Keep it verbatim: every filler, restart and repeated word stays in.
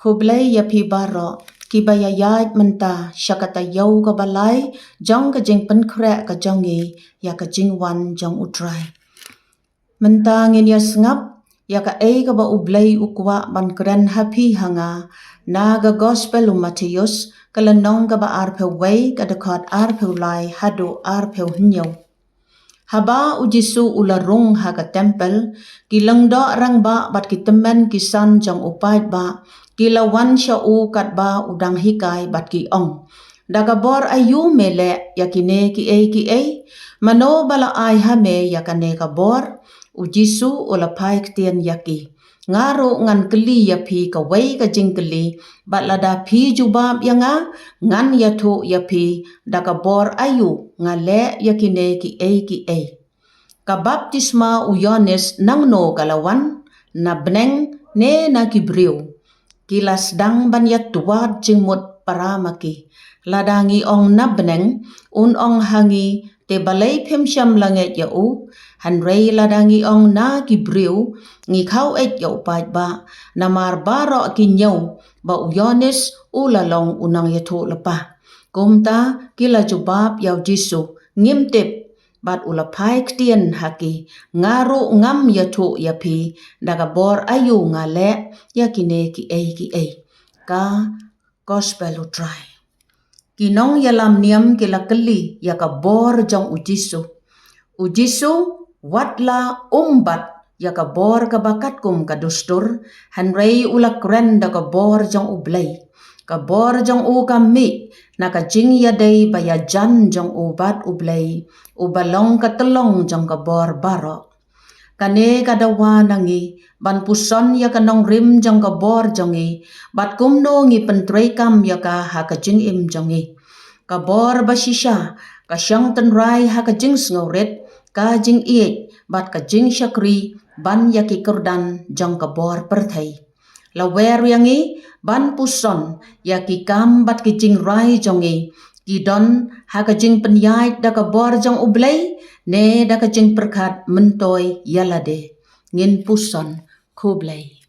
Khublei ïa phi baroh kiba ïaid mynta sha ka taïew kaba lai jong ka jingpynkhreh ka jong ngi ïa ka jingwan jong U Trai. Mynta ngin ïa sngap ïa kaei kaba U Blei u kwah ban kren ha phi ha nga na ka Gospel u Mathaios, ka lynnong kaba arphew wei, ka dkhot arphew lai haduh arphew hynñiew. Haba U Jisu u la rung ha ka templ, ki lyngdoh rangbah bad ki tymmen ki san jong u paidbah ki la wan sha u katba u dang hikai bad ki ong, "Da ka bor aïu me leh ïa kine kiei kiei? Mano ba la ai ha me ïa kane ka bor?" U Jisu u la phai ktien ïa ki, "Nga ruh ngan kylli ïa phi kawei ka jingkylli, bad lada phi jubab ïa nga, ngan ïathuh ïa phi da ka bor aïu nga leh ïa kine kiei kiei. Ka baptisma u Ïoannis nangno ka la wan, na bneng ne na ki briew?" Ki la sdang ban ïatwad jingmut para ma ki. "Lada ngi ong na bneng, un ong ha ngi, 'Te balei phim shym la ngeit ïa u?' Hynrei lada ngi ong na ki briew, ngi khaw eit ïa u paidbah, namar baroh ki ñiew ba u Ïoannis u la long u nongïathuhlypa." Kumta ki la jubab ïa U Jisu, "Ngim tip." Bad u la phai ktien ha ki, "Nga ruh ngam ïathuh ïa phi da ka bor aïu nga leh ïa kine kiei kiei." Ka Gospel U Trai. Ki nongïalam niam ki la kylli ïa ka bor jong U Jisu. U Jisu wat la um bat ïa ka bor kaba katkum ka dustur, hynrei u la kren da ka bor jong U Blei. Ka bor jong u ka mih na ka jingïadei ba ïajan jong u bad U Blei, uba long ka tyllong jong ka bor baroh. Kane ka dawa na ngi ban puson ïa ka nongrim jong ka bor jong ngi, bad kumno ngi pyntreikam ïa ka ha ka jingim jong ngi. Ka bor ba shisha ka shong tynrai ha ka jingsngewrit, ka jingïeit bad ka jingshakri ban ïa ki kyrdan jong ka bor pyrthei. La wer ïa ngi ban puson ïa ki kam bad ki jingrai jong ngi, ki don ha ka jingpynïaid da ka bor jong U Blei ne da ka jingpyrkhat myntoi ïa lade. Ngin puson. Khublei.